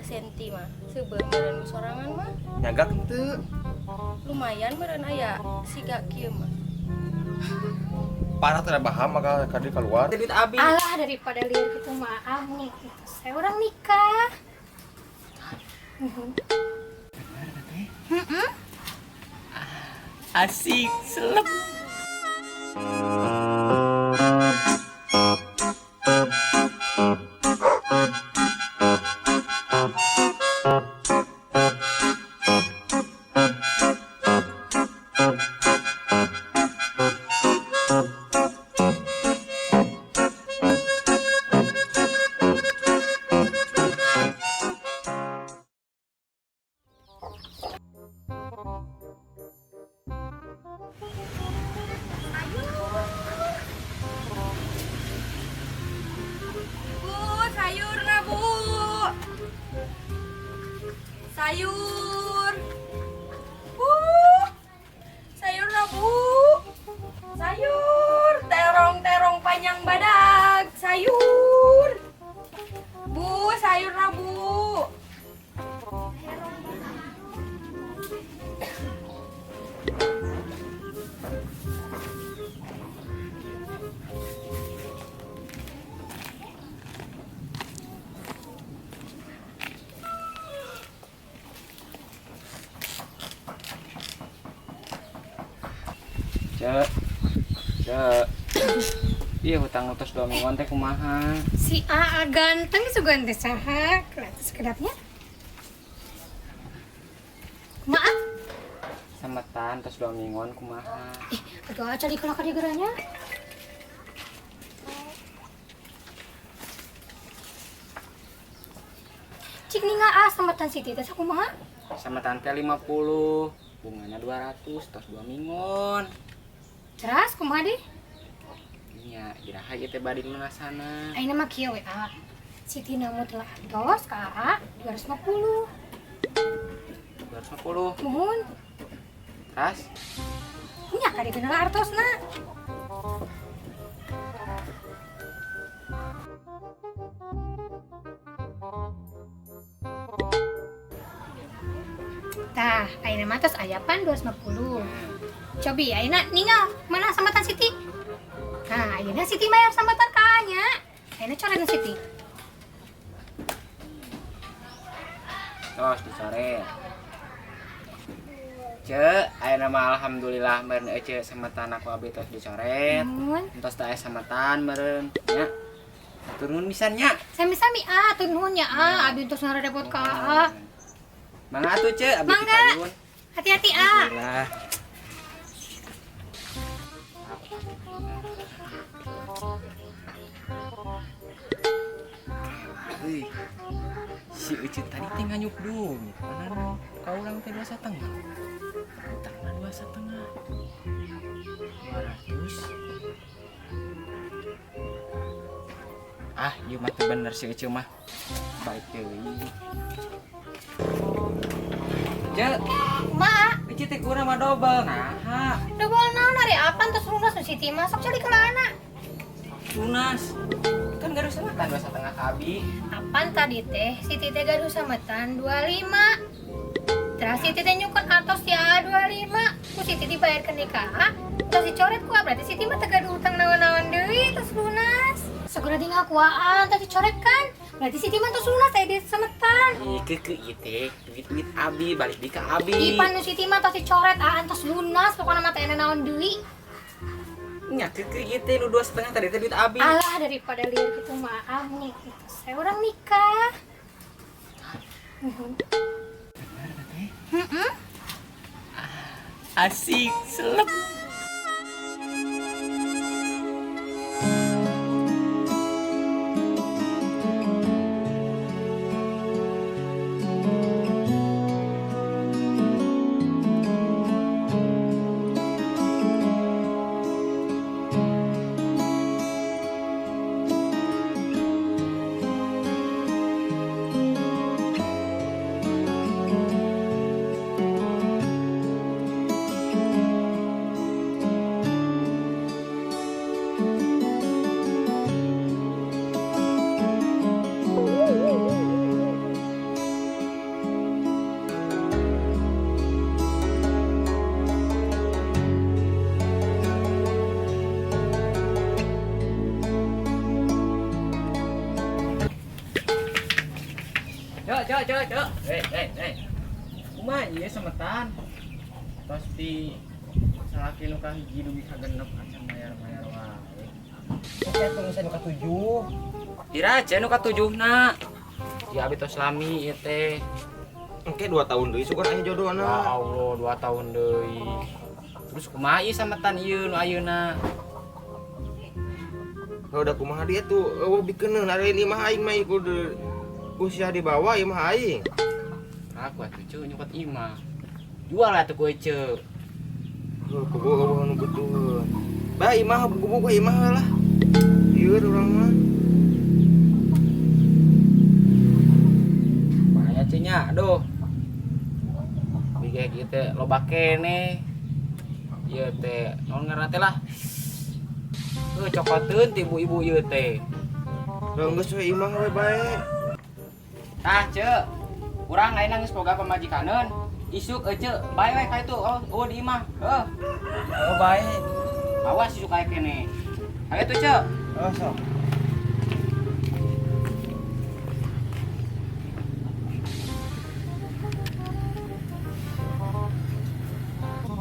Senti mah. Seubeuh meureun sorangan mah. Nyagak henteu. Lumayan meureun aya siga kieu mah. Parah teh baham maka kadi keluar. Duit abi. Alah daripada liar gitu mah amni gitu. Saya orang nikah. Asik, seleb. Bu, sayur na, Bu. Sayur. Bu. Sayur na, Bu. Sayur, terong-terong panjang badag, sayur. Bu, sayur na, Bu. Cek. Cek. Iya hutang tos 2 mingguan teh kumaha? Si AA ganteng sugan teh saha? Kelihatan sekedapnya. Kumaha? Sametan tos 2 mingguan kumaha? Ih, atuh aca di kalakar geranya. Cik ninga ah sametan Siti teh sakumaha? Sametan teh 50, bunganya 200 tos 2 mingguan. Terus kumaha deh? Iya, iraha ieu teh bade lunasana. Ayeuna mah kieu we, A. Siti namu telah tos ka AA 250. 250. Muhun. Terus? Nya ka dieu lah artosna. Tah, ayeuna mah tos aya pan 250. Cobi ayeuna ningal mana sambatan Siti? Nah, ayeuna Siti bayar sambatan ka nya. Ayeuna coret Siti. Tos dicoret. Cek, ayeuna mah alhamdulillah meureun ece sametan aku abi tos dicoret. Entos teh aya sametan meureun nya. Hatur nuhun pisan nya. Sami-sami ah, hatur nuhun nya ah, abi tos ngarepot ka ah. Mangga atuh ce, abi Mangga. Payun. Hati-hati ah. Alhamdulillah. Euy. Si Ucit tadi teh nganyuk duit. Mana ka urang teh 2,5. Utangna 2,5. 200. Ah, ieu mah teu bener si Ucit mah. Baik deui. Cek. Kumaha? Ucit teh kurang mah dobel. Naha. Dobel naon ari apan tos lunas nu Siti mah sok cari kelana. Lunas. Kan gaduh sametan 2,5 ka abi. Apan tadi teh Siti teh gaduh sametan 25. Terus Siti teh nyukun artos ya 25. Ku Siti dibayarkeun di ka A, terus dicoret ku A, berarti Siti mah teu gaduh utang naon-naon deui terus lunas. Segera tinggal ku A, terus dicoret kan. Berarti Siti mah tos lunas aya di sametan. Ih, keukeuh ieu teh duit-duit abi balik deui ka abi. Ih, pan nu Siti mah tos dicoret A, tos lunas pokona mah teh aya naon deui. Nya keukeuh ieu teh nu 2,5 tadi teh duit abi. Alah daripada liar gitu mah amni gitu. Saya orang nikah. Asik, seleb. Cek. Hei. Kumaha ieu semetan? Pasti salaki nu kahiji dugi ka genep acan mayar-mayar wae. Oke, tunggu saya nu katujuh. Dira aja nu katujuhna. Ya abi tos lami ieu teh. Engke 2 tahun deui sugan aya jodohna. Ya Allah, 2 tahun deui. Terus kumaha ieu sametan ieu nu ayeuna? Heuh da kumaha dia tuh eueuh bikeun ari ini mah aing mah kudu usia di bawah ieu mah aing. Aku atuh ceu nyokot imah. Jual atuh ku ceu. Heuh kubu eueuh nu butuh. Bah imah kubu imah lah. Ieu urang mah. Bahaya ceu nya, aduh. Bige kieu teh loba keneh. Ieu teh naon ngaranna teh lah. Heuh cokoteun ti ibu-ibu ieu teh. Heuh geus we imah we bae. Tah ceu. Urang ayeuna geus boga pamajikaneun. Isuk ece bae we ka itu oh di imah. Heuh. Oh bae. Awas isuk aya keneh. Hayu tuh ceu. Oh sok.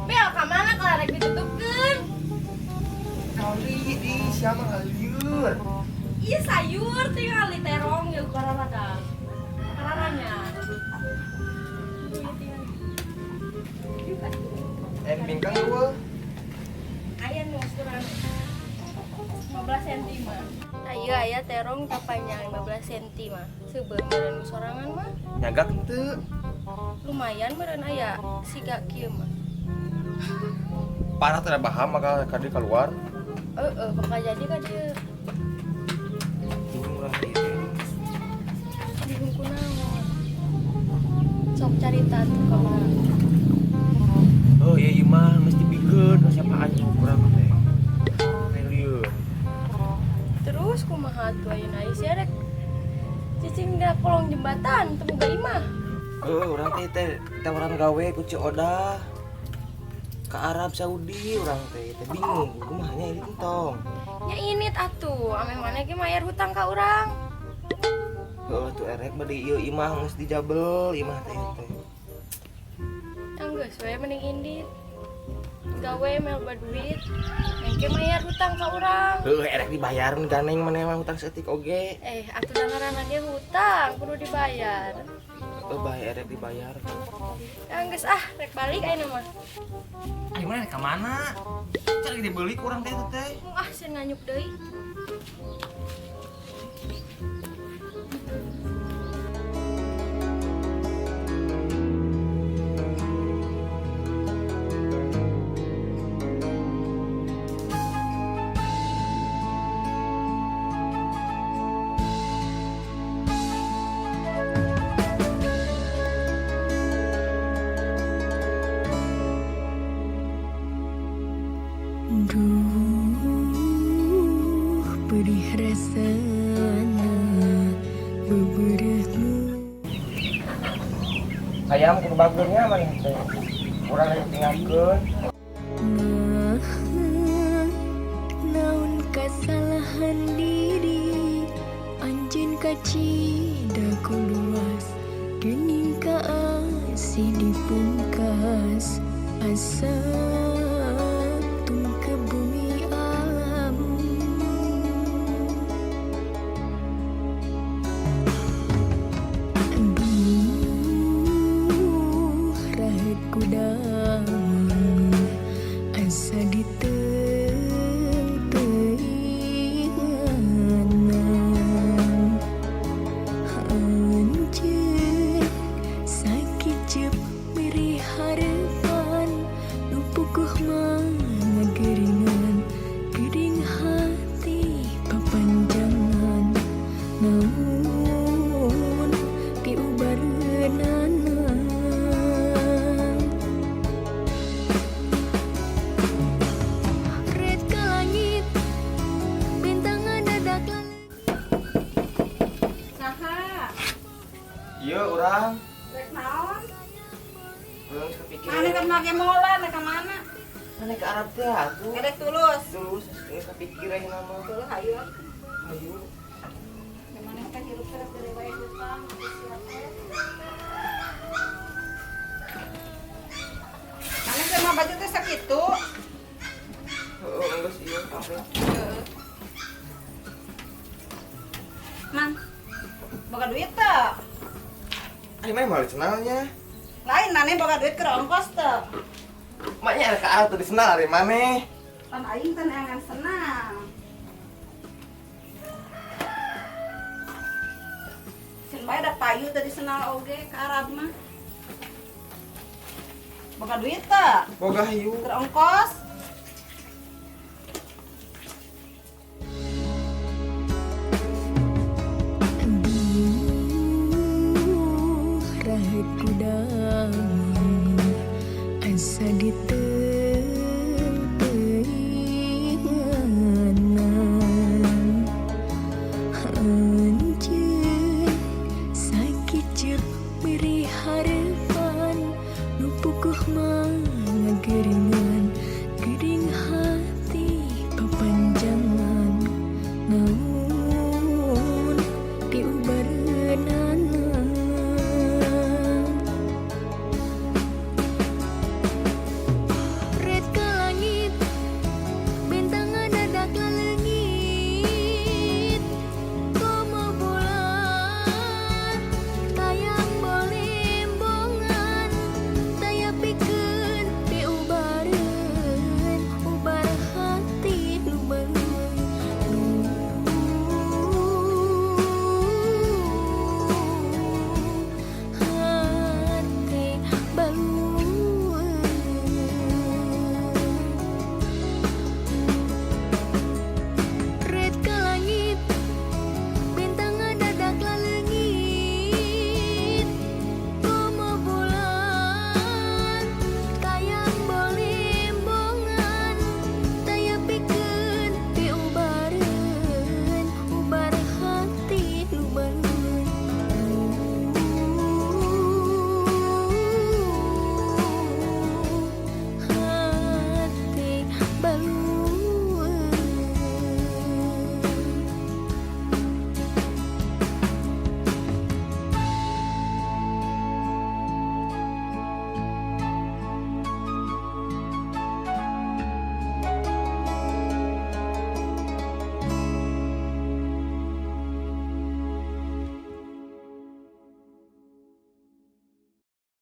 Bel, ka mana kalau rek ditutupkeun? Kali di siapa ngalieur? Iya sayur tinggal di terong ya kararada. Kararanya. Bingkang eueuh. Aya nu ukuran 15 cm mah. Ayo aya terong tapanjang 15 cm mah. Seubeung meureun sorangan mah. Nyagak henteu. Lumayan meureun aya siga kieu mah. Parah teh baham maka kadi keluar. Heeh, bakal jadi ka dieu. Bingung urang teh. Bingung kunaon. Sok carita tuh ka urang. Oh iya ieu mah mesti bikeun ka siapa aja urang teh. Teh lieur. Terus kumaha tuh ayeuna sia rek cicing da kolong jembatan teu boga imah. Heuh urang teh teh tawaran gawe ku Ceu Odah. Ke Arab Saudi urang teh teh bingung kumaha nya ini tong. Nya init atuh, ameh maneh ge mayar hutang ka urang. Heuh tuh erek bade ieu imah geus dijabel imah teh teh. Geus we mending indit. Gawe mel duit, engke mayar hutang ka urang. Heuh erek dibayar ganeng maneh mah hutang seeutik oge. Atuh da ngaranna ge hutang kudu dibayar. Heuh bae erek dibayar. Geus ah, rek balik ayeuna mah. Ayo mana ka mana? Cari dibeli ku urang teh teh. Ah, sieun nganyuk deui. Duh, pedih rasana beberahmu. Ayam kudu bageurnya maneh teh. Urang lagi tinggalkeun. Nah, naon kasalahan diri anjeun kacida ku luas geuning kaasih dipungkas asa ke bumi alam. Aduh, rahet kudang asa diteng-tenganan. Anjeun sakit cep meri harapan nu puguh mah ngageringan gering hati papanjangan namun piubareunana. Red ka langit bintangan dadak lale. Saha? Ieu urang. Rek naon? Geus kepikiran. Mana kan make mola, ka mana? Mana ke Arab teh atuh. Erek tulus. Tulus geus kepikiran nama. Tulus hayu. Hayu. Gimana teh hirup teh bere wae hutang siapa? Mana sama baju teh sakitu? Heeh, geus ieu kabeh. Man. Boga duit teu? Ari maneh moal senalnya. Lain maneh boga duit keur ongkos teu? Maknya ka Arab teu disenal ari maneh. Pan aing teh neangan senang. Cen bae da payu tadi senal oge ka Arab mah. Boga duit teu? Boga hiu. Keur ongkos? Aduh, rahet kudang asa di